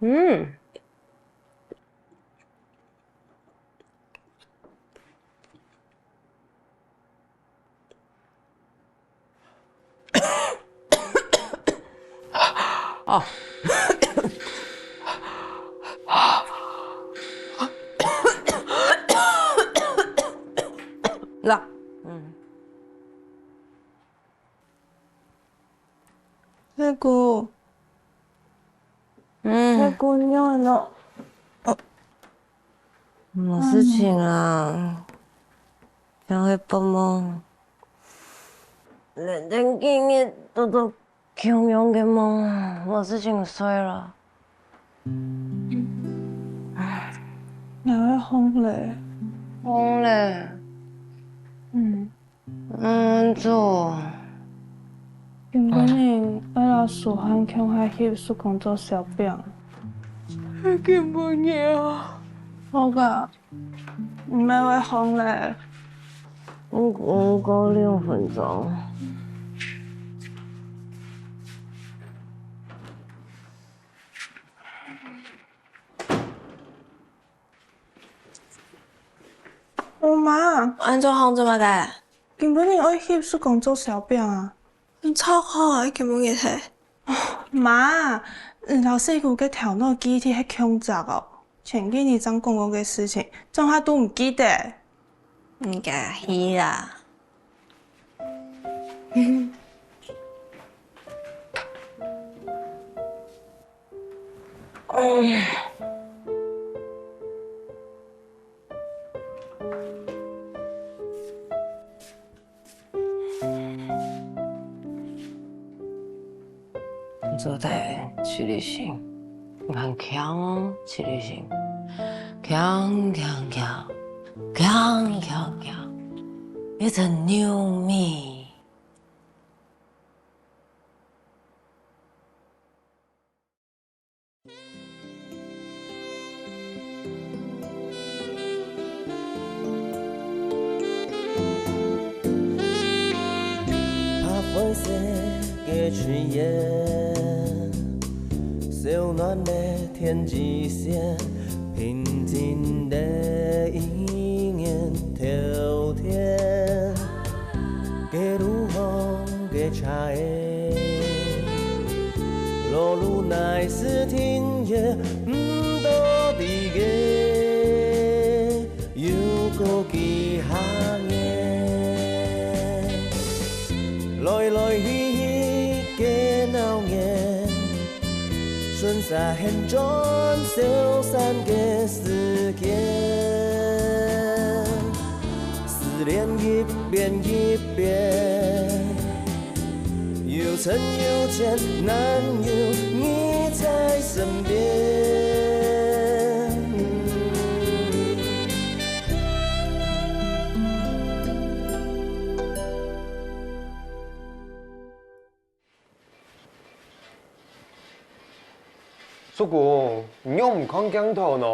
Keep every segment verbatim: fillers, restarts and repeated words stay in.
嗯。 哦。啦，嗯。 這个，嗯。這个仰仔呢？無事情啊，想愛發夢，連等幾日都做共樣个夢，無事情睡了。𠊎愛䟘咧。䟘咧？嗯。 嗯，做。今晡日愛摎書涵共下去叔公做燒餅。今晡日啊。好啊，毋係會䟘咧。嗯，嗯，過兩分鐘。 哦，媽，恁早䟘做麼个？今晡日愛去叔公做燒餅啊。恁早䟘啊，今晡日係。媽，你摎細姑个頭腦記憶力係共隻哦。前幾日正講過个事情，這下都毋記得。你家去啦。 做得去旅行，你看，強去旅行，強強強，強強強，一陣牛尾。 白灰色个炊煙，燒暖了天際線，平靜的一年秋天。街路上个車仔，路路乃是田野，毋知地个 又過幾下年，來來去去个鬧熱，順續現轉消散个時間，思念一遍一遍。 有深有淺，難有你在身邊。叔公，你仰毋看鏡頭呢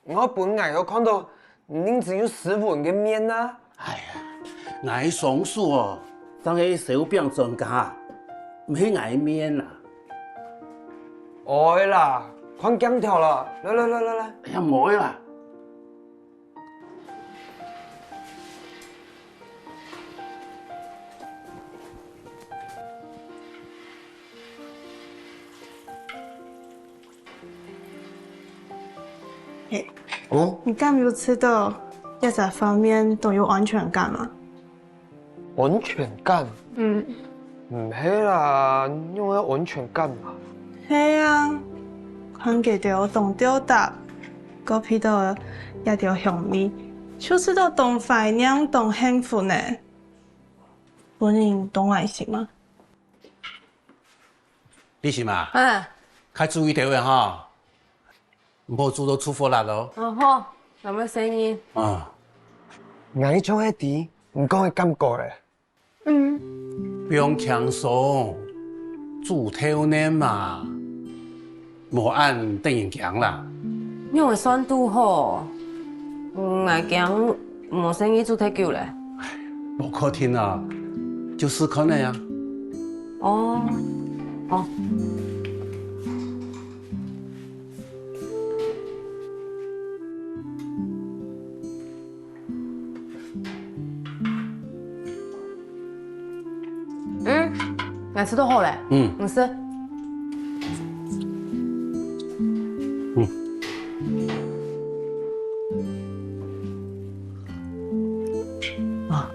？𠊎分𠊎个看到 你正經有斯文个面啊！哎呀，𠊎雙手哦，正係燒餅專家，毋係𠊎面啊。愛啦，看鏡頭啦，來來來來來。哎呀，毋愛啦。 嘿，哦？你敢有試著這隻方面當有安全感嗎？安全感？嗯。毋係啦，仰會安全感啊？係啊，看佢兜當鬥搭，過鼻著這兜香味，就試著當懷念、當幸福呢。分人當愛心啊！ 你心啊，嗯。較注意兜仔哈，毋好煮到出火辣哦。哦，好，𠊎會細義。啊。𠊎就係知你講个感覺咧。嗯。放輕鬆，煮透暖嘛，無恁得人驚啦。仰會算堵好？𠊎驚無細義煮忒久咧。無確定啊，就試看仔啊。哦，好。嗯，𠊎食到好了。嗯。你食。嗯。啊。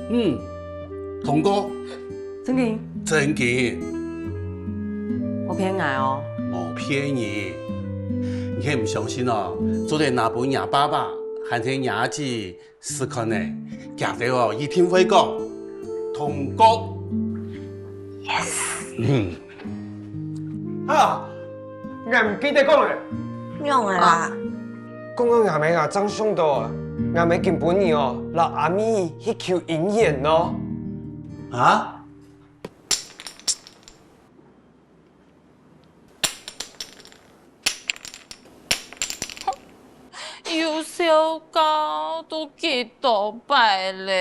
嗯，通過。正經？正經。無騙𠊎哦。無騙你。你係毋相信哦，做得拿分若爸爸，還係若阿姊 試看呢，佢兜哦一定會講，通過。Yes。嗯。啊，𠊎毋記得講了。仰仔啊？講到𠊎姆啊，正想到啊，𠊎姆今晡日哦，摎阿姆去求姻緣哦。啊？ 有笑到都幾多擺了。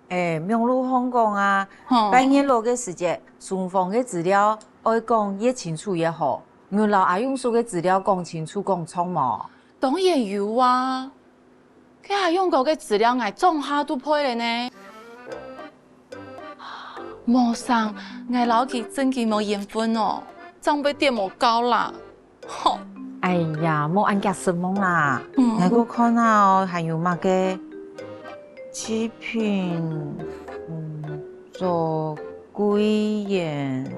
欸，網路項講啊，吼。拜月老个時節，雙方个資料愛講越清楚越好。你摎阿勇叔个資料講清楚講著無？當然有啊，該阿勇哥个資料𠊎掌下都背了呢。 無想，𠊎摎佢正經無緣分哦，正會跌無夠啦。吼！哎呀，莫恁遽失望啦。嗯。𠊎過看下哦，還有麼个？七品，嗯，左貴人。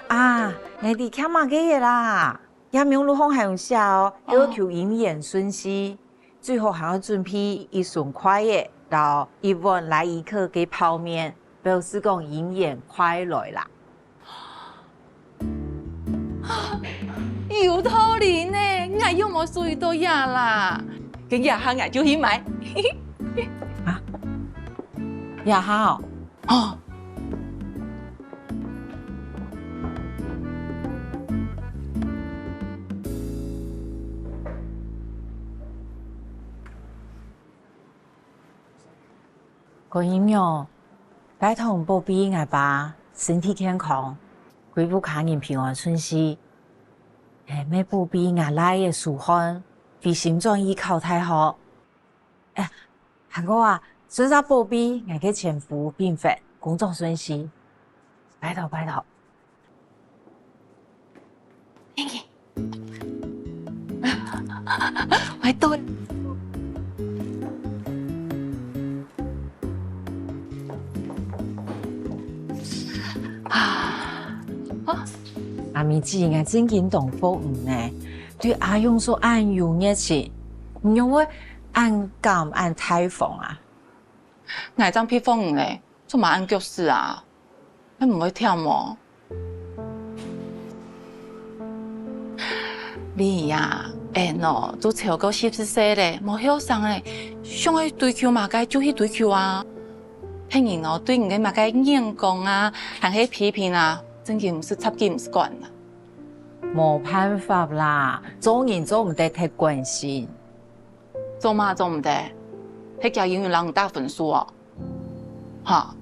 啊，𠊎知欠麼个了啦。 這網路項還有寫哦，哦。要求姻緣順序，最好還愛準備一雙筷仔，摎一碗來一客个泡麵，表示講姻緣快來啦。有道理呢，𠊎又無注意到這啦。該這下𠊎就去買。啊？這下哦？哦。 觀音娘，拜託保庇𠊎爸身體健康，歸屋下人平安順序。還愛保庇吾倈仔舒翰，飛升轉去考大學。 哎，還過啊，順續保庇𠊎个前夫炳宏工作順序。拜託，拜託。𠊎到了。啊，啊。阿美姊，𠊎正經當服你呢。 對阿勇叔恁有熱情，你仰會恁敢恁大方啊？𠊎正別服你咧，做麼恁腳屎啊？你毋會忝無？你呀，𠊎哦，都超過四十歲咧，無後生咧，想愛追求麼个就去追求啊！別人哦，對你个麼个眼光啊，還係批評啊，正經毋使插佢毋使管啊！ 無辦法啦，做人做毋得忒關心。做麼做毋得？係佢永遠摎你打分數哦？哈，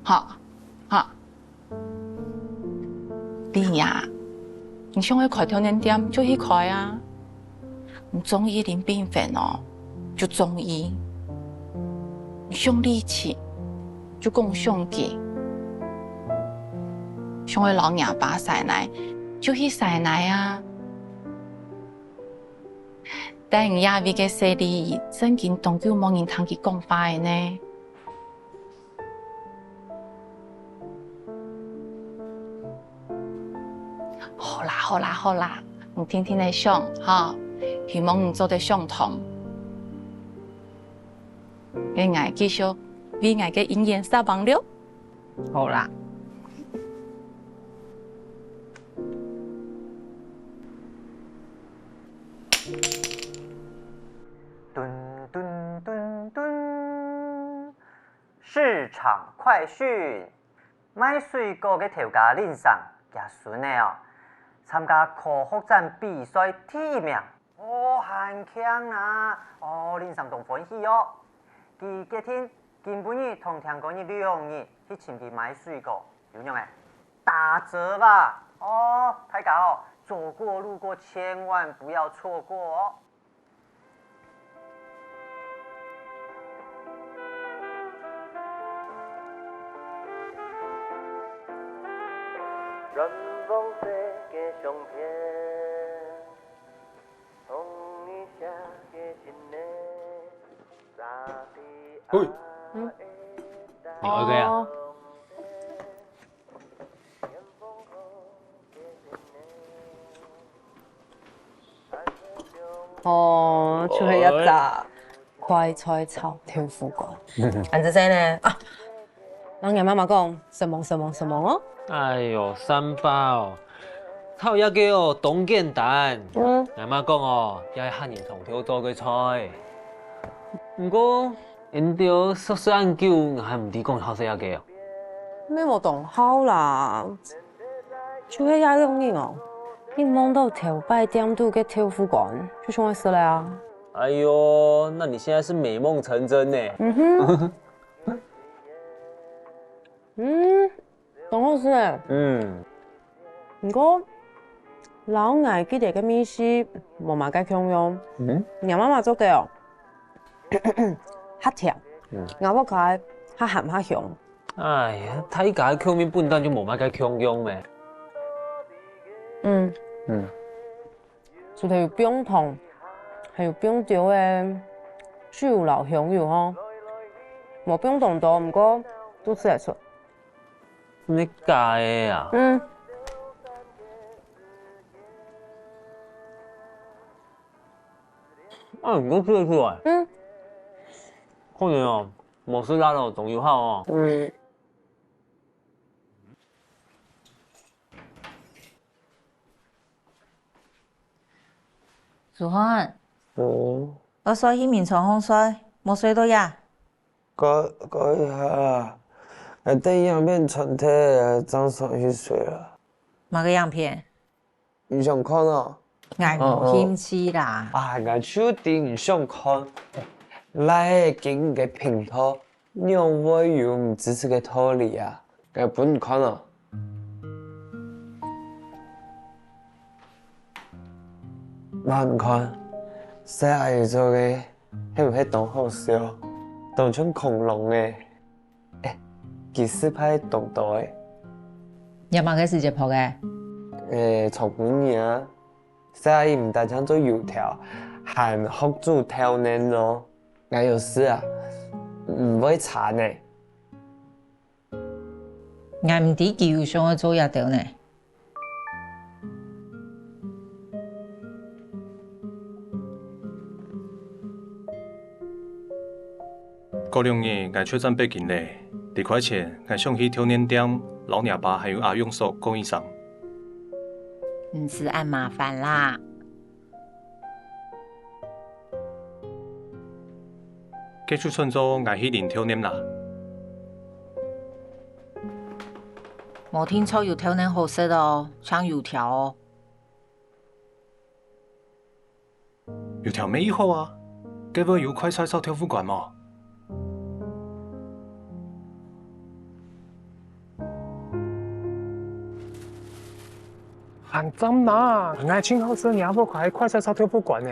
哈，哈！你呀，你想愛開豆奶店就去開啊！ 你中意林炳宏哦，就中意；你想利息，就講想佢；想愛摎若爸使奶，就去使奶啊！但你這位个細利姨，正經當久無人聽佢講話了呢。 好啦，好啦，好啦，你定定仔想哈，希望你做得想通。該𠊎繼續為𠊎个姻緣煞猛了。好啦。市場快訊。 賣水果个頭家林生厥孫仔哦，參加科學展比賽第一名。哦，還慶啊！哦，林生當歡喜哦！佢決定今晡日同聽過日兩日去尋佢買水果，有影仔？打折吧！哦，大家哦，走過路過千萬不要錯過哦！轉往世界上天，同你寫个信呢，早知嘿，嗯。你愛个啊？哦。 哦，就係一隻快菜炒豆腐乾。恁仔細呢？啊，摎若媽媽講，承蒙承蒙承蒙哦。哎喲，三寶，炒這个哦，當簡單。嗯。𠊎媽講哦，這係客人常透做个菜。毋過，𫣆兜熟食恁久，𠊎還毋知講好食這个哦。 乜無當好啦，就係這兩日哦，一望到頭擺店肚个豆腐乾，就想愛食了啊。哎喲，那你現在是美夢成真呢。嗯哼。嗯，當好食欸。嗯。毋過，摎𠊎記得个味緒無麼个共樣。嗯。若媽媽做个哦，較甜。嗯。𠊎屋下較鹹較香。 哎呀，大家个口味本旦就無麼个共樣咩。嗯。嗯。除忒有放糖，還有放少个豆油摎香油吼。無放當多，毋過都食得出。你假个啊？嗯。啊，你都食得出來？嗯。可能哦，無食辣哦，當有效哦。嗯。 子涵，嗯。愛睡去眠床項睡，莫睡到夜。該，該下啊，𠊎等影片傳忒，正上去睡啊。麼个影片？你想看哦？𠊎無興趣啦。哦，哦。啊，𠊎就知你想看。來，今日个頻道，仰會有毋支持个道理啊？ 𠊎分你看哦。媽，你看，細阿姨做个，係毋係當好笑？當像恐龍欸！欸，佢實在當多欸！你麼个時節拍个？欸，昨晡日啊，細阿姨毋單淨做油條，還學煮豆奶哦。𠊎有時啊，毋會差呢。 𠊎毋知佢有想愛做這兜呢。過兩日𠊎就轉北京咧，離開前，𠊎想去豆奶店摎若爸還有阿勇嫂講一聲。毋使恁麻煩啦。 該就算做𠊎去啉豆奶啦。無聽著有豆奶好食哦，淨油條哦。油條乜已好啊，該會有快菜炒豆腐乾無？ 還讚哪，𠊎盡好食若屋下个快菜炒豆腐乾呢。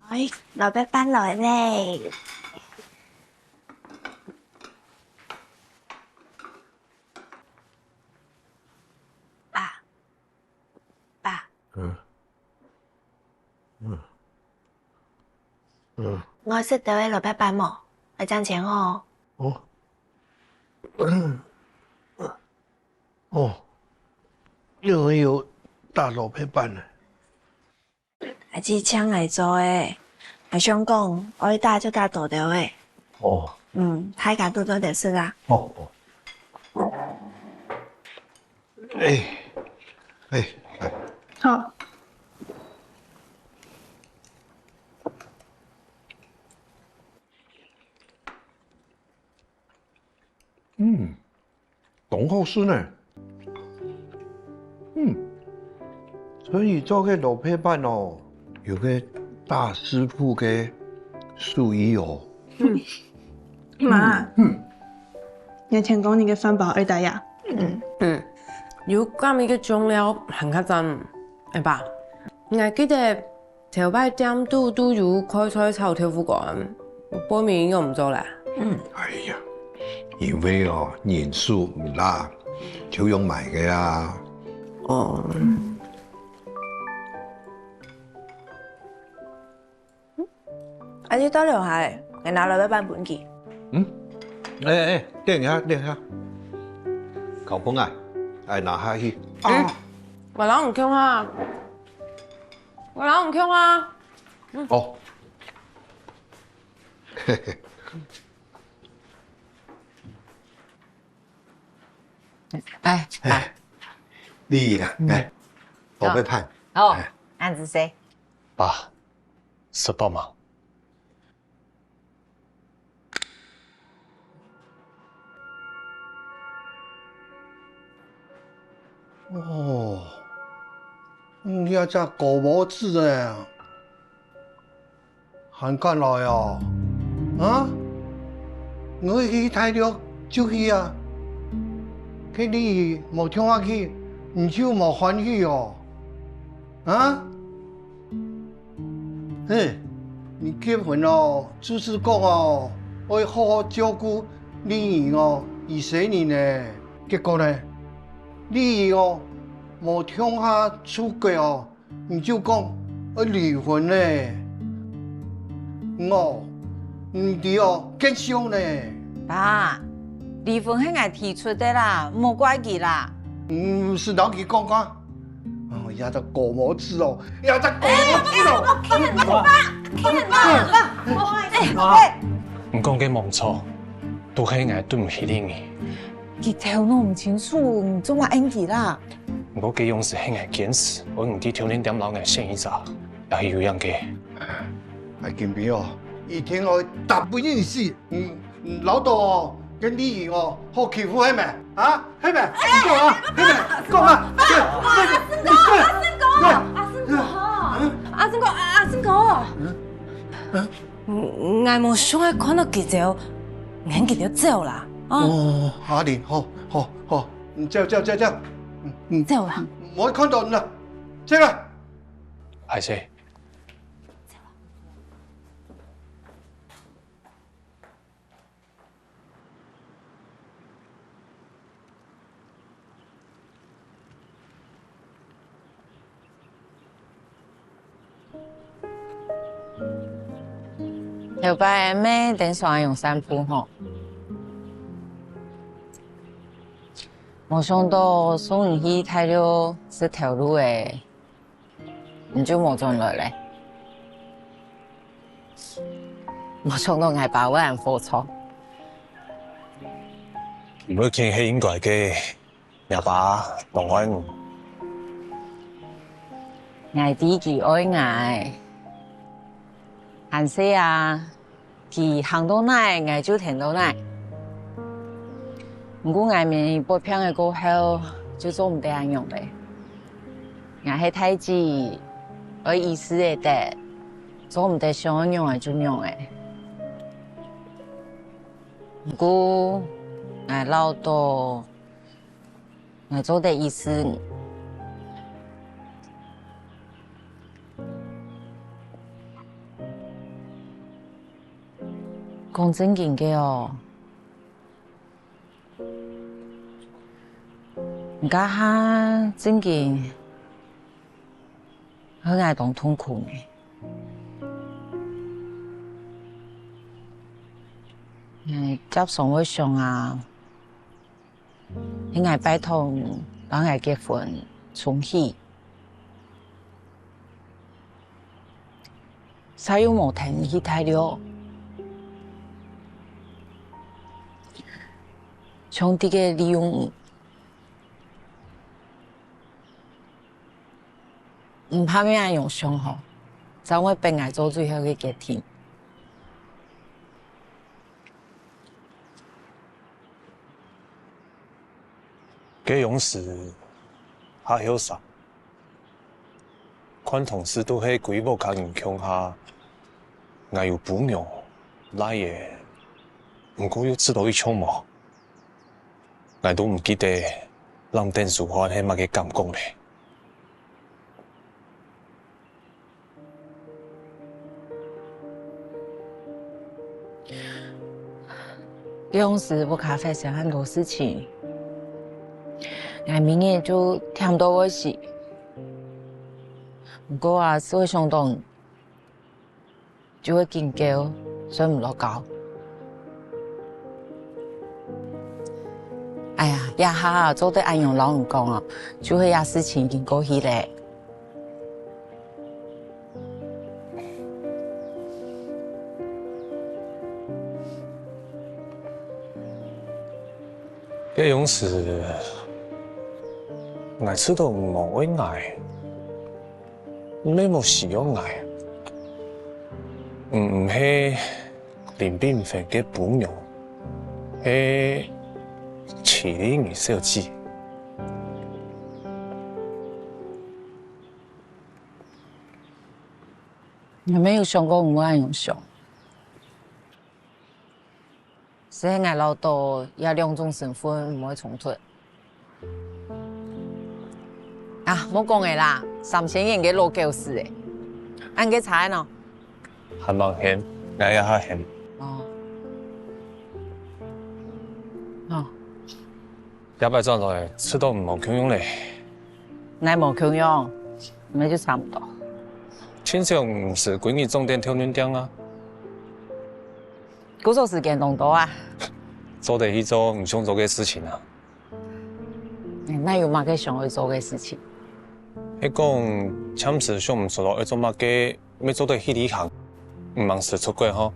哎，老伯伯來咧。爸， 爸。嗯。嗯。嗯。愛食兜个蘿蔔粄無？愛賺錢哦。哦。哦。又有打蘿蔔粄呢。 阿姊請𠊎做个，𠊎想講，愛打就打多兜个。哦。嗯，大家都做得食啊。哦，哦。哎，哎，哎。好。嗯。 當好食呢。嗯，所以做个蘿蔔粄哦，有个大師傅个手藝哦。嗯。媽，嗯。你聽講你个飯包愛打呀？嗯。嗯，有加一个醬料還較讚，係吧？𠊎記得頭擺店肚都有開菜炒豆腐乾，背尾仰毋做啦？哎呀，因為哦，人手毋罅，就用買个啊。哦。啊，你到樓下，𠊎拿來个飯分佢。嗯？哎哎，等一下，等一下。搞崩啊，哎，拿下去。哦，𠊎摎你共下，𠊎摎你共下。哦。哎，哎，麗姨啊，來，寶貝飯。哦，恁仔細。爸，食飽吂？ 哦，你這隻高毛子呢，還敢來哦？啊？𠊎去大陸就去啊，該你無暢下去，你就無歡喜哦？啊？ 嘿，你結婚哦，就係講哦，愛好好照顧麗姨哦，佢細人呢。結果呢，麗姨哦，無暢下出國哦，你就講愛離婚呢。哦，你知哦，更傷呢。爸，離婚係𠊎提出个啦，莫怪佢啦。嗯，係摎佢講啊。 哦，這隻高毛子哦，這隻高毛子哦！哎，哎，哎，毋講个無錯，都係𠊎對毋起麗姨。佢頭腦毋清楚，你做麼恁樣啦？毋過該樣式係𠊎堅持，愛你去豆奶店摎𠊎選一隻，也係有影个。哎，金平哦，一定愛打不認識。 嗯，嗯，恅到哦，該麗姨哦，好欺負係無？啊，係無？你講啊，係無？講啊，對，對，對，對。阿順哥，阿順哥，阿順哥，阿順哥，𠊎無想愛看到佢走，𠊎喊佢兜走啦，啊。哦，阿玲，好，好，好，你走，走，走，走，嗯，嗯，走啦。無愛看到你啦，走啦。歹勢。頭擺毋係等上來用散步吼，無想到送你去大陸食頭路欸。 你就無轉來咧。無想到𠊎爸會恁火著。毋會譴係應該个，若爸當愛你。𠊎知佢愛𠊎，還細啊， 佢行到哪，𠊎就跈到哪。毋過𠊎面發病个過後，就做毋得恁樣咧。𠊎係大姊，愛醫勢个得，做毋得想愛仰仔就仰仔。毋過，𠊎恅著，𠊎做得醫勢你。 講正經个哦，你這下正經害𠊎當痛苦呢。𠊎輒常會想啊， 係𠊎拜託你摎𠊎結婚，重喜，煞又無跈你去大陸，像在該利用你。毋怕𠊎恁樣想吼，正會逼𠊎做最後个決定。 該央時還後生，看同事都係歸屋下人共下，𠊎有餔娘、倈仔，毋過又自到一場無。𠊎都毋記得冷等手汗係麼个感覺咧。該央時屋下發生恁多事情，𠊎每日就悿到會死。毋過啊，就會想到你，就會緊噭，睡毋落覺。哎呀，這下啊，做得恁樣摎你講啊，就係這事情已經過去了。 該央時，𠊎知道你無愛𠊎，你乜無需要𠊎。你毋係林炳輝个餔娘，係徐麗英小姐。 𠊎乜有想過你會恁樣想，係𠊎恅著這兩種身份毋會衝突。啊，莫講了啦，三仙院个老狗屎仔，恁个差呢？還吂現，𠊎這下現。哦。哦。這擺轉來，知道你無共樣了。𠊎無共樣， 乜就差毋多。盡少毋使歸日總在調論點啊。工作時間當多啊。做得去做你想做个事情啊。欸，哪有麼个想愛做个事情？係講暫時想毋出來愛做麼个，乜做得去旅行，毋吂使出國吼。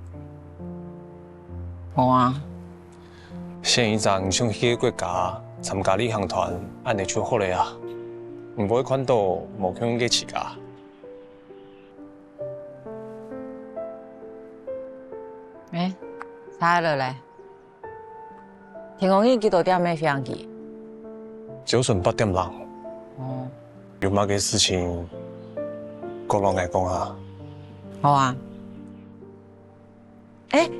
好啊。選一隻你想去个國家，參加旅行團，恁仔就好了啊。毋會看著無共樣个自家。 欸，差了咧。天光日幾多點愛飛行機？朝晨八點零。哦。有麼个事情，過摎𠊎講啊。好啊。欸，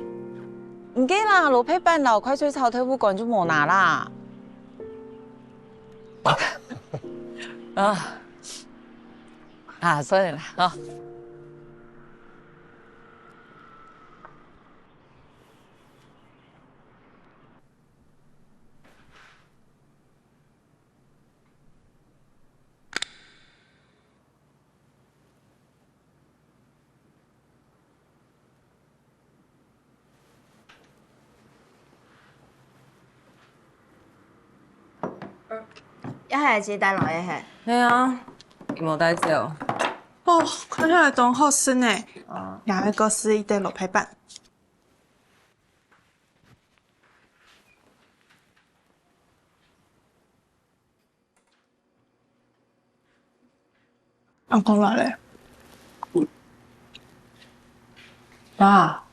你个啦，蘿蔔粄摎快脆炒豆腐乾就無拿啦。啊。 啊，算了啦，吼。這下雞蛋來了嘿。係啊，你無帶走。哦，看起來當好食呢。哦。𠊎愛過試一垤蘿蔔粄。 阿公來了。爸。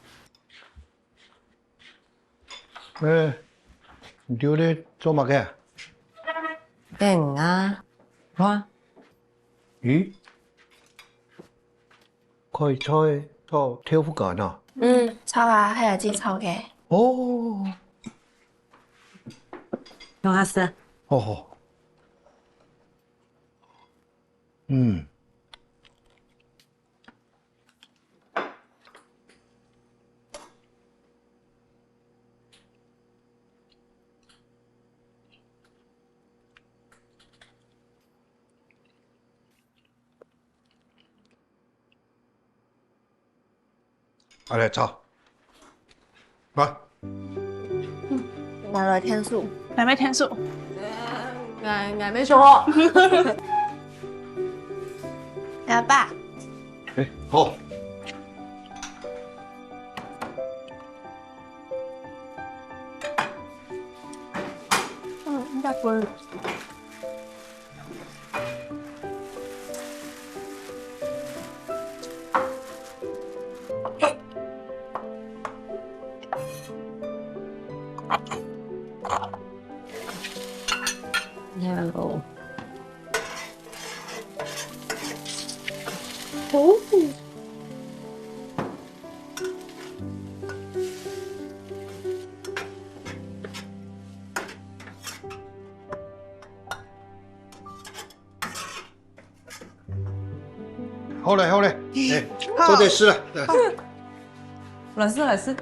欸，你在這做麼个？等啊。哇。咦？ 快脆炒豆腐乾啊？嗯，炒啊，係阿姊炒个。哦。用下食。好好。嗯。 啊來，坐。來。拿來𢯭手。拿來𢯭手。𠊎，𠊎無手哦。阿爸。欸，好。嗯，應該不會。 好了，好了，欸，好。做得食了。來食，來食。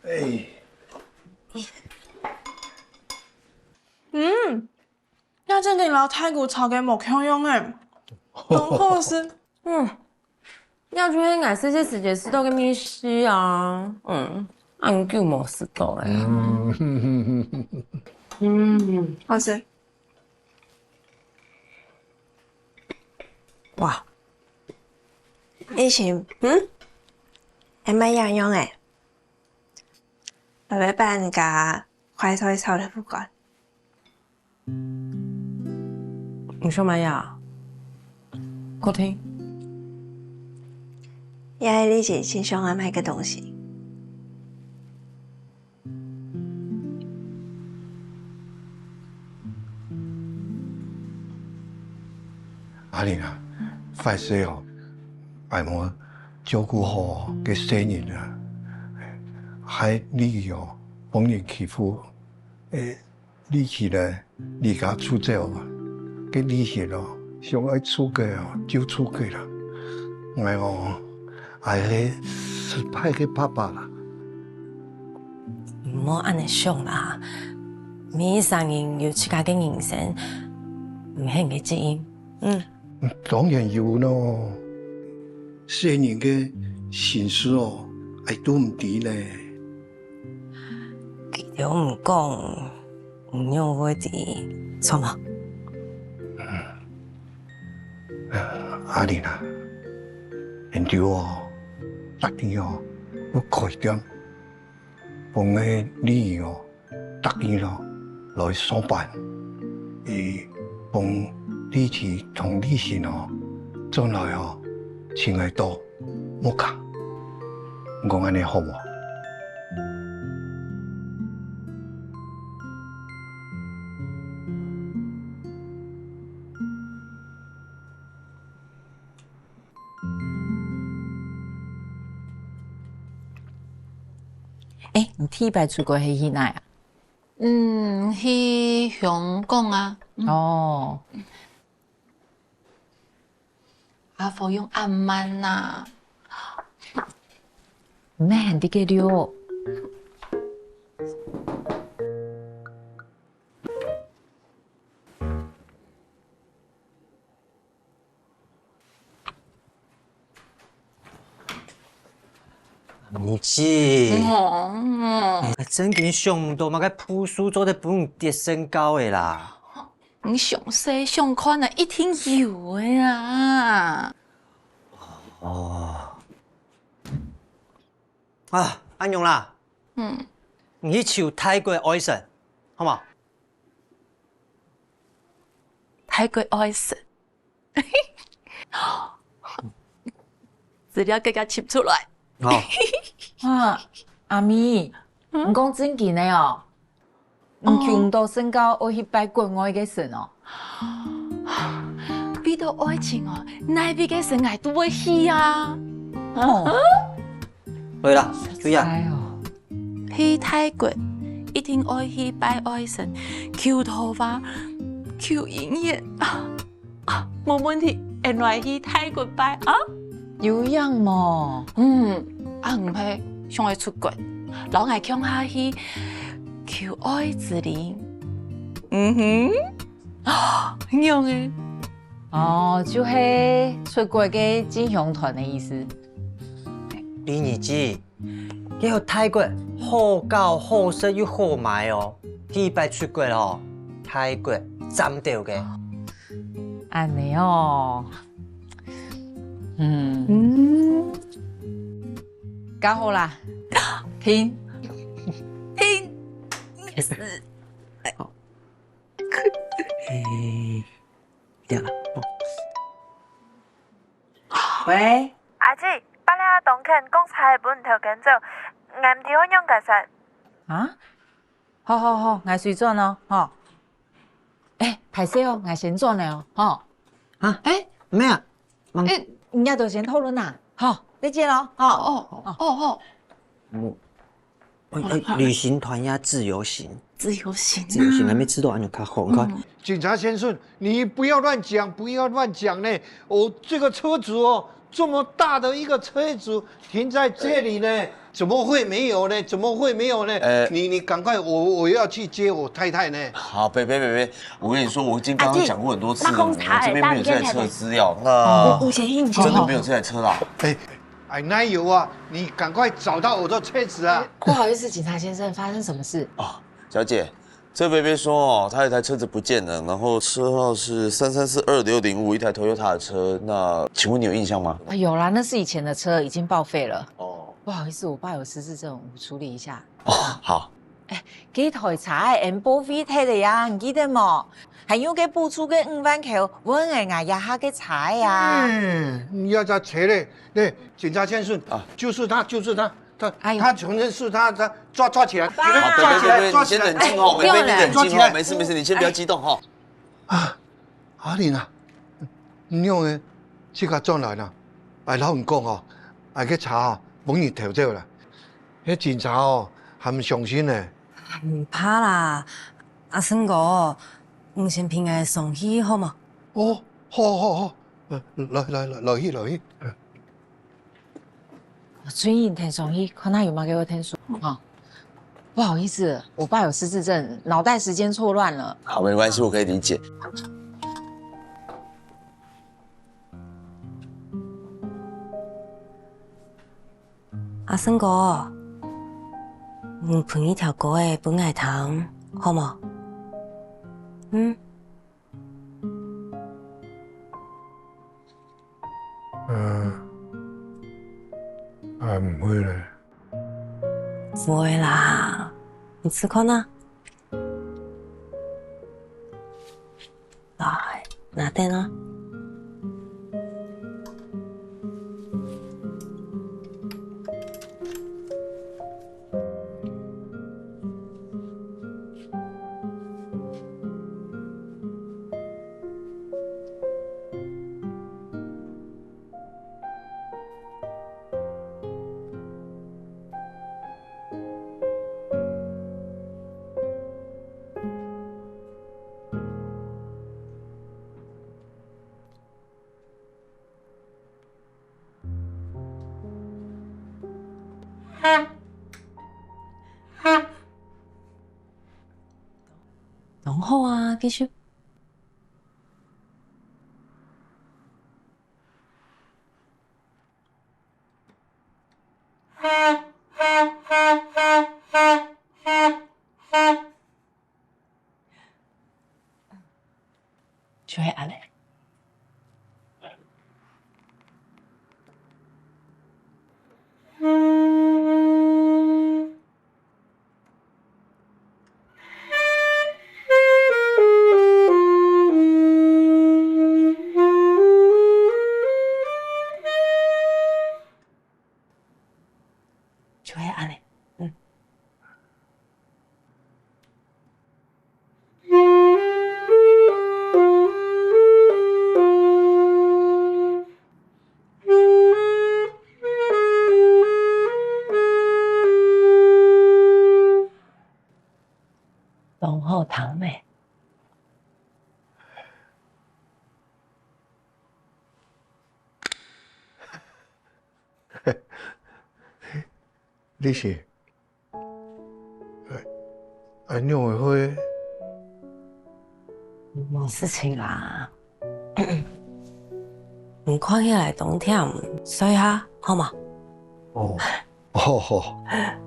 哎，嗯，這正經摎大姑炒个無共樣欸，當好食。嗯，這就係𠊎細細時節食著个味緒啊。嗯，恁久無食著欸。嗯，好食。哇，一心，嗯，還蠻樣樣欸。 爸爸幫人家壞菜炒得不慣。你想麼个啊？客廳？也係你先先想愛買个東西。 阿玲啊，壞勢哦，𠊎無照顧好該細人啊，害李姨哦，分人欺負，欸，李姨呢，離家出走啊，該李姨哦，想愛出國哦，就出國啦。𠊎哦，𠊎係失敗个爸爸啦。 毋好恁樣想啦，每一儕人有自家个人生，毋係你个責任。嗯，當然有咯，細人个心事哦，𠊎都毋知呢。佢兜毋講，你仰會知，著無？阿玲啊，𠊎兜哦，逐日哦，愛開店。 分个李姨哦，逐日咯來上班，佢分李姨同李心哦，轉來哦，請𠊎到屋下。你講恁樣好無？ 欸，你第一擺出國係去哪啊？嗯，去香港啊。嗯。哦。啊，火用恁慢啊。毋係很得个了。你知，哦，嗯。哎，正經想毋到麼个步數做得分你跌身高个啦。你想試想看啊，一定有个啊。哦。啊，恁樣啦。嗯。你去求泰國愛神，好無？泰國愛神。 資料遽遽尋出來。好。啊，阿咪，嗯？你講正經个哦？你求毋到身高愛去拜國外个神哦？為著愛情哦，哪位个神𠊎都會去啊。哦。對啦，就這樣。哎喲。去泰國一定愛去拜愛神，求桃花，求姻緣。 啊，無問題，𠊎來去泰國拜啊。有影無？嗯，啊，毋係，想愛出國，摎𠊎共下去求愛之靈。嗯哼，仰仔？哦，就係出國个進香團个意思。李二姊， 該个泰國好搞、好食又好買哦，第一擺出國哦，泰國讚到个。恁仔哦，嗯，嗯。搞好啦，停，停，好。欸，這樣啦，哦。 喂。阿姊，捌這當肯，講差分頭跟走，𠊎毋知好仰結煞。啊？好好好，𠊎隨轉哦，吼。欸，歹勢哦，𠊎先轉了哦，吼。啊？欸，毋係啊，忙。欸，你兜先討論啊，吼，再見咯，吼。哦哦哦哦。嗯。 欸，欸，旅行團呀，自由行。自由行啊。自由行，還沒試著恁樣較好，你看。嗯。警察先生，你不要亂講，不要亂講呢。哦，這個車子哦，這麼大的一個車子停在這裡呢，怎么会没有呢？怎么会没有呢？呃，你你赶快，我我要去接我太太呢。好，别别别别，我跟你说，我已经跟他讲过很多次了，我这边没有这台车资料，那真的没有这台车啦。哎，哎，哪有啊？你赶快找到我的车子啊！不好意思，警察先生，发生什么事？哦，小姐，这边说哦，他有一台车子不见了，然后车号是三三四二六零五，一台 Toyota 的车，那请问你有印象吗？啊，有啦，那是以前的车，已经报废了。哦，不好意思，我爸有失智症，我处理一下。哦，好。哎，該台車个M P V贴个呀，你记得无？还有个补助个五万块，问个俺呀下个车呀。嗯，你要在车嘞，那警察先生啊，就是他，就是他，他，哎呦，他承认是他，他抓抓起来，给他抓起来，抓起来，你先冷静哦，哎，梅梅，你冷静哦，没事没事，你先不要激动哈。啊，阿玲啊，你用个自家转来啦，哎，老实讲哦，哎，个车啊，分人偷走啦。 个警察哦，還毋相信呢。毋怕啦，阿生哥，你先陪𠊎上去好無？哦，好好好，來來來來去來去。我最近聽上去，看下有無个會聽說哈。不好意思，我爸有失智症，腦袋时间错乱了。好，没关系，我可以理解。 阿生哥，你分一條歌仔分𠊎聽，好無？嗯。嗯，啊，毋會咧。毋會啦，你試看啊。 來，拿等啊。當好啊，繼續。 就係恁仔。 就係恁仔，嗯。 當好聽呢。 你是，呃，恁樣个會？無事情啦。你看起來當悿，睡下，好無？哦，好，好。 來。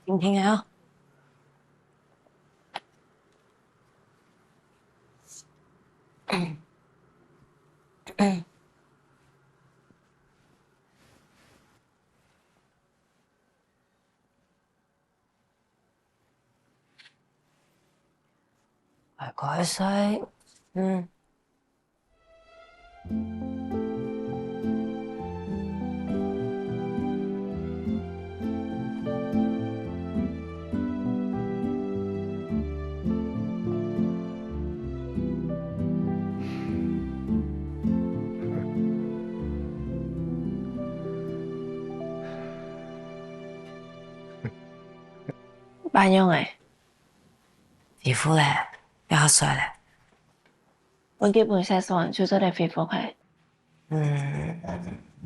聽聽啊。 乖乖睡，嗯。仰仔？恢復咧，也較媠咧。分佢分息算，就做得恢復个。嗯，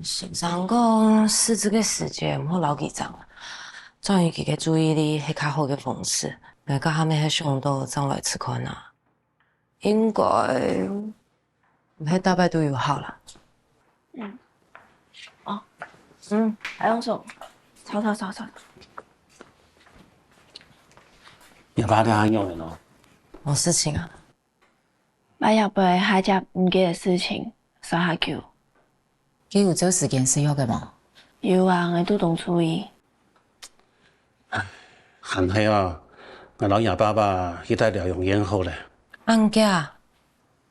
先生講，試這个時節毋好摎佢爭，轉移佢个注意力係較好个方式。𠊎這下乜係想到正來試看啊。 應該毋係逐擺都有效啦。嗯。哦。嗯，還用手。坐，坐，坐，坐。若爸這下仰仔呢？無事情啊。𠊎也毋會下接毋記得事情，睡較久。 佢有照時間食藥个無？有啊，𠊎都當注意。還係啊，𠊎摎若爸爸去戴療養院好咧。恁遽？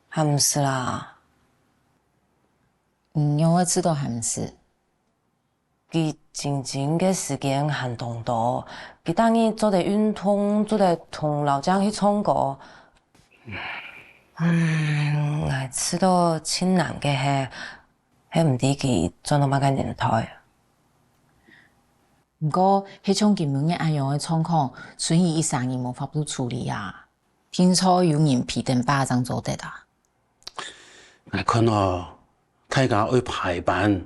還毋使啦。你仰會知著還毋使？佢靜靜个時間還當多，佢逐日做得運動，做得同老薑去唱歌。嗯，𠊎知著盡難个係， 係毋知佢轉到麼个年代。毋過，係像今晡日恁樣个狀況，賰佢一儕人無法度處理啊，定著有人陪等爸正做得啊。𠊎看哦，大家愛排班，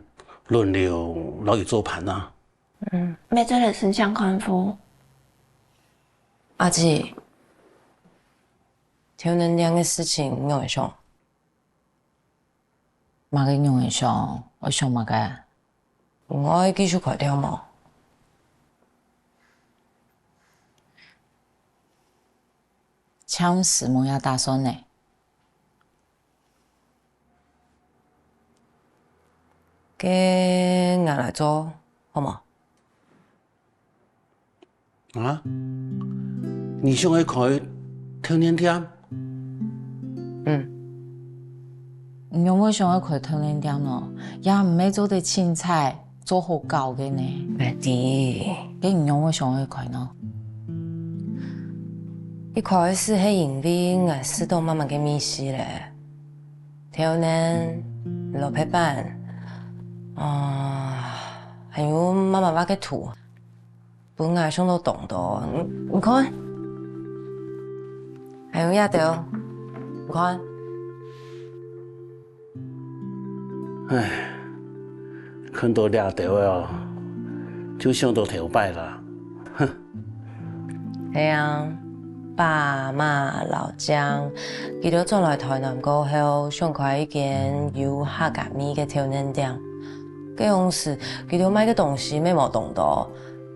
輪流摎佢做伴啊。嗯，乜做得申請看護。阿姊，透奶店个事情你仰般想？ 麼个仰般想？愛想麼个？你愛繼續開店無？暫時無這打算呢。該𠊎來做，好無？ 啊？你想愛開透奶店？嗯。你仰會想愛開透奶店呢？也毋係做得凊彩，做好搞个呢。𠊎知。該你仰會想愛開呢？一開始係因為𠊎試著媽媽个味緒咧，透奶、蘿蔔粄，啊，還有媽媽畫个圖。 分𠊎想著當多。你，你看，還有這兜，你看。唉，看著這兜哦，就想著頭擺啦。哼。係啊，爸媽、老薑，佢兜轉來台南過後，想開一間有客家味个透奶店。該央時，佢兜賣个東西乜無當多，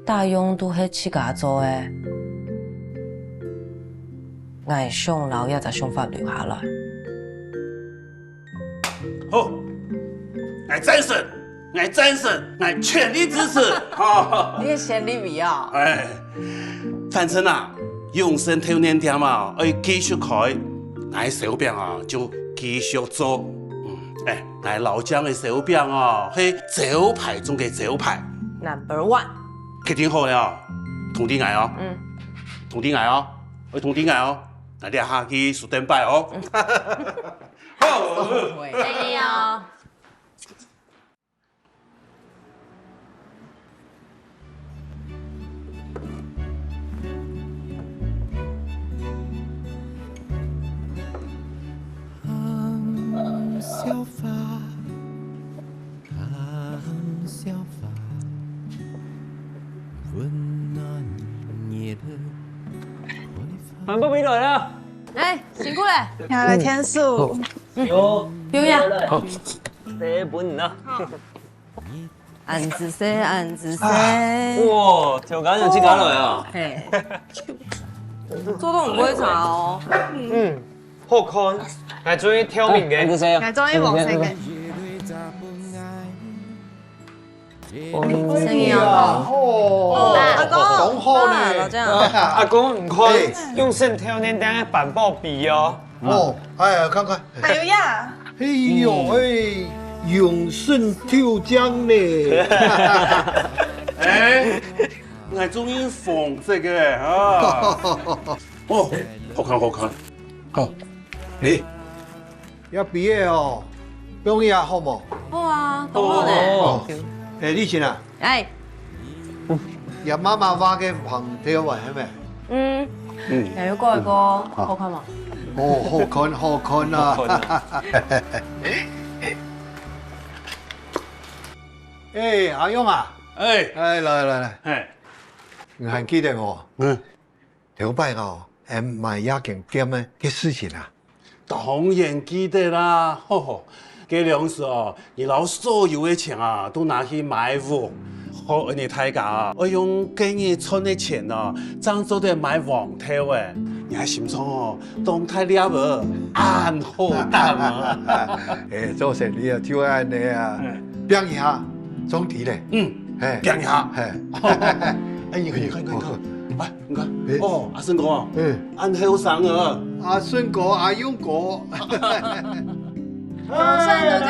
逐樣都係自家做个。𠊎想摎這隻想法留下來。好，𠊎贊成，𠊎贊成，𠊎全力支持。你个先立委啊？哎，反正啊，永生透奶店啊，愛繼續開，𠊎燒餅啊，就繼續做。嗯，哎， 𠊎老薑个燒餅哦，係招牌中个招牌。Number one。決定好了哦，通知𠊎哦。嗯。通知𠊎哦，愛通知𠊎哦。𠊎這下去stand by哦。好。哎呀。 滿哥回來了。哎，辛苦了。要來添數。有。有呀。好。這分你啊。 恁仔細，恁仔細。哇，調解員自家來啊！嘿，做到毋會差哦。嗯，好看，𠊎中意透明个。恁仔細啊！𠊎中意黃色个。生意哦，好。哦，阿公，當好呢。爸，老薑。阿公，你看，嘿。用剩透奶店个板報比哦。 哦，哎呀，看看。還有呀。哎喲，哎，永生豆漿呢。哎，𠊎中意紅色个啊。哦，好看，好看。好，你，要畢業哦，畢業好無？好啊，當好呢。哦，哎，麗琴啊，哎，若媽媽畫个橫條啊，係無？嗯，嗯，也有過一個，好看嗎？哦，好看，好看啊！好看啊！哎，阿勇啊，哎，哎，來來來，哎，你還記得我？嗯，頭擺哦，俺買夜間店个个事情啊？ 當然記得啦，吼吼，該量時哦，你摎所有个錢啊，都拿去買屋。好，恁呢大家啊，愛用該日賺个錢哦，正做得買黃豆仔。你个心臟哦，當大粒哦，恁好膽啊！哎，做生理啊，就愛恁呢啊，拚一下，總得咧。嗯，哎，拚一下。哎，哎，你看，你看，你看，你看。 你看，哦，阿順哥啊，恁後生啊！阿順哥、阿勇哥。永盛豆漿店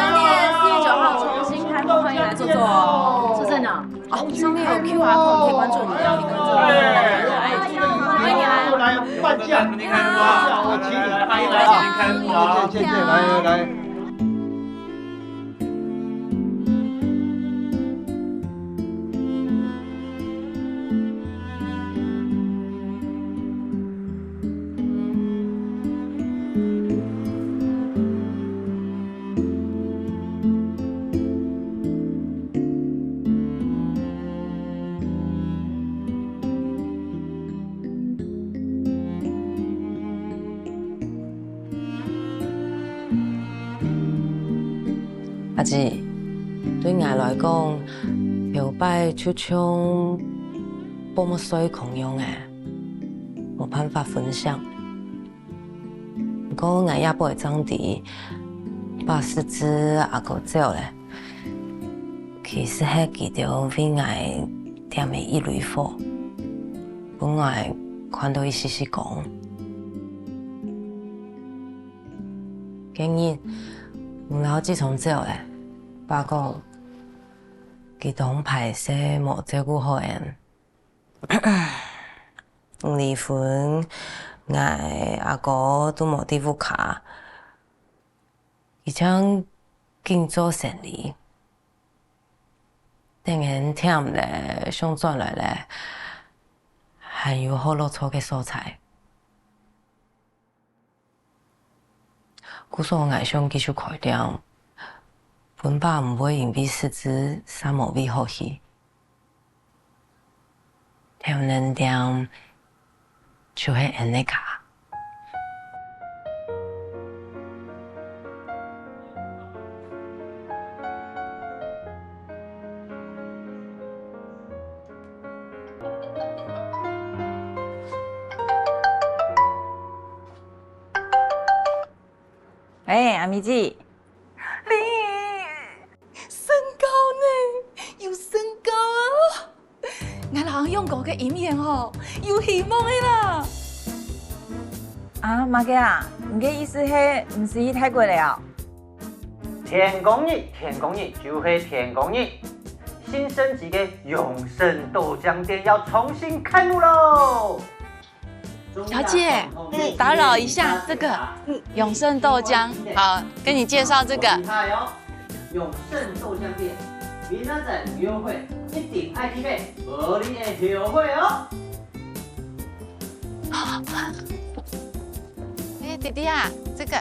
四月九號重新開幕，歡迎來坐坐哦。坐在哪？哦，上面有QR code，你可以關注我們的店名。哎，歡迎你來。來，半價。你好。我請你。歡迎來，歡迎來。謝謝，謝謝，來，來，來。 阿姊，對𠊎來講，頭擺就像發目睡共樣仔，無辦法分享。毋過𠊎這擺正知，爸失智，阿哥走咧，其實係佢兜為𠊎點个一蕊火，分𠊎看著一息息光。 該日，𠊎摎志聰走咧，爸講，佢當敗勢無照顧好俺。離婚，𠊎阿哥都無在屋下，佢正緊做生理。等俺忝咧，想轉來咧，還有好落座个所在。 故所𠊎想繼續開店，分爸毋會因為失智煞無位好去。頭兩店就係俺个家。 哎，阿咪姊。你，身高呢？有身高啊！𠊎摎阿勇哥个姻緣吼，有希望个啦！啊，麼个啊？你个意思係毋使去泰國了哦？天光日，天光日就係天光日，新升級个永盛豆漿店要重新開幕囉！ 小姐，打擾一下，這個永盛豆漿，好，跟你介紹這個。永盛豆漿店，明仔載有優惠，一定愛去買，無你會後悔哦。哎，弟弟啊，這個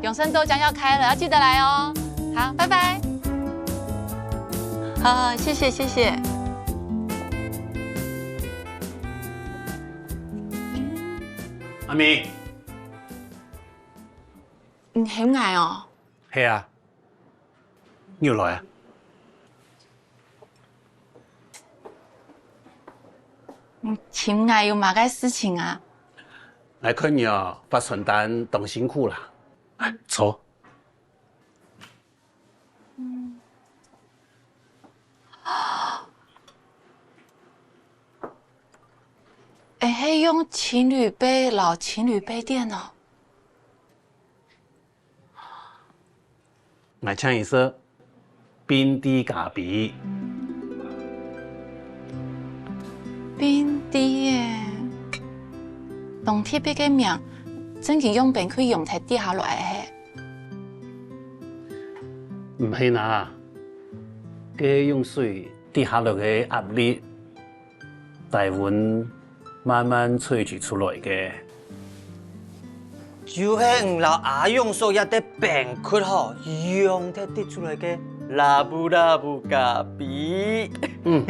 永盛豆漿要開了，要記得來哦。好，拜拜。好，謝謝，謝謝。 阿明。你喊𠊎哦？係啊，你有來啊？你尋𠊎有麼个事情啊？𠊎看你哦，發傳單當辛苦啦。來，坐。 會係用情侶杯摎情侶杯墊哦？𠊎請你食，冰滴咖啡。冰滴耶，當特別个名，正經用冰櫃用忒跌下來係？ 毋係啦，該用水跌下來个壓力，低溫慢慢萃取出來个。就係你摎阿勇叔這兜冰窟吼，用忒滴出來个拉布拉布咖啡。嗯。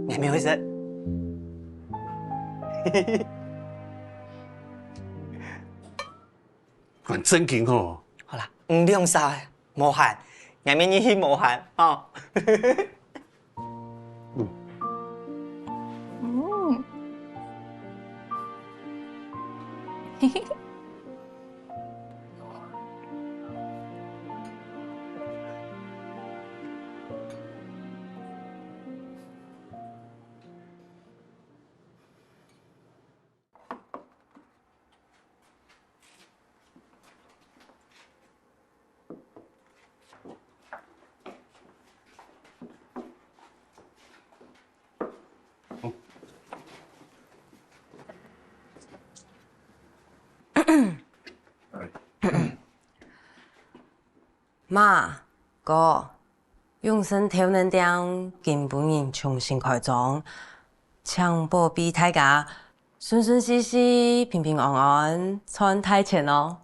你還沒有意思？還正經吼。好啦，你兩儕無閒，𠊎乜入去無閒吼。嗯。嗯。媽、哥，永盛豆奶店今晡日重新開張，請保庇大家順順序序、平平安安、賺大錢哦！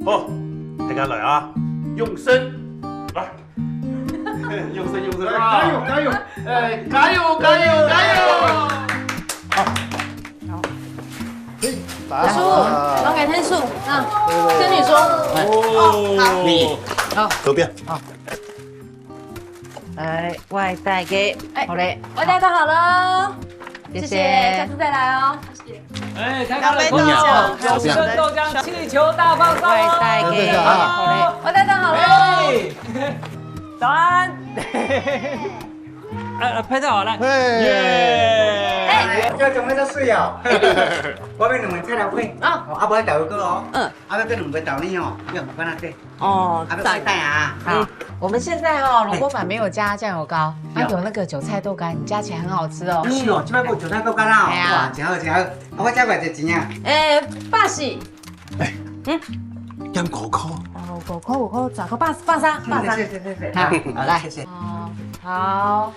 好，大家來啊！永盛，來！永盛，永盛，來，啊！加油，加油！哎，加油，加油，加油！好。好。嘿，大家好。叔，我來𢯭手，啊，仙女叔。哦，好。你，好。左邊。好。 來，𠊎帶个，哎，好嘞。我帶到好了，謝謝，謝謝。下次再來哦。謝謝。哎，太好了，朋友，永盛豆漿氣球大放送哦！我帶个，好嘞。我帶到好了。哎，早安。呃，呃，拍照好，來。嘿。耶。哎，要準備到水哦。我們兩個菜頭粄，啊。哦，啊，不要倒一個哦。嗯。啊，要跟兩個倒呢哦，要放那對。 哦，啊，不要帶啊。好，我們現在哦，蘿蔔粄沒有加醬油膏，它有那個韭菜豆乾，你加起來很好吃哦。是哦，這邊有韭菜豆乾啊，哎呀。哇，真好，真好。啊，我加幾多錢啊？哎，八十。哎，嗯，要五塊。哦，五塊，五塊，十塊，八十，八十，八十。謝謝，謝謝，好，好，來，謝謝。哦，好，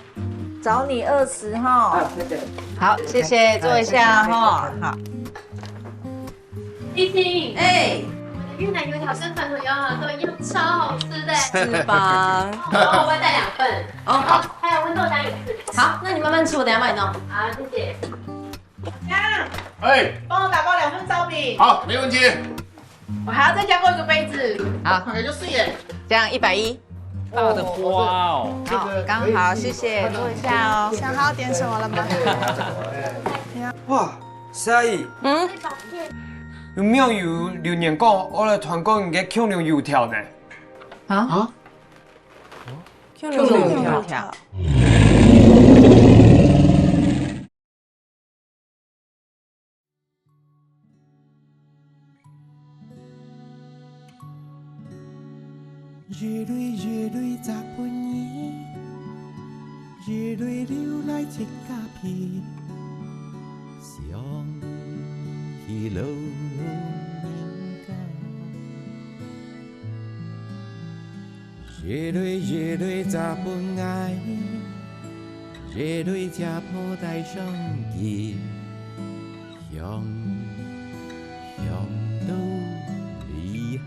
找你二十哈。好，謝謝。好，謝謝，坐一下哈。好。 麗萍，哎，我們的越南油條跟傳統油條都一樣，超好吃的。是吧？哦，我會帶兩份。哦，好。還有溫豆漿也是。好，那你慢慢吃，我等下幫你弄。好，謝謝。哎，幫我打包兩份燒餅。好，沒問題。我還要再加購一個杯子。好，大概就四元。這樣一百一。 大的花哦。好，剛好，謝謝，坐一下哦。想好點什麼了嗎？哇，師阿姨，嗯？有網友留言講，愛來團購你个恐龍油條呢。啊？啊？恐龍油條。 一蕊一蕊摘分你，一蕊留來自家鼻，想起老人家。 一蕊一蕊摘分𠊎，一蕊姐婆戴上去，香，香到厲害。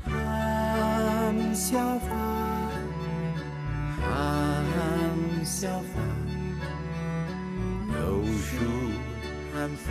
含笑花，含笑花，老樹 含粉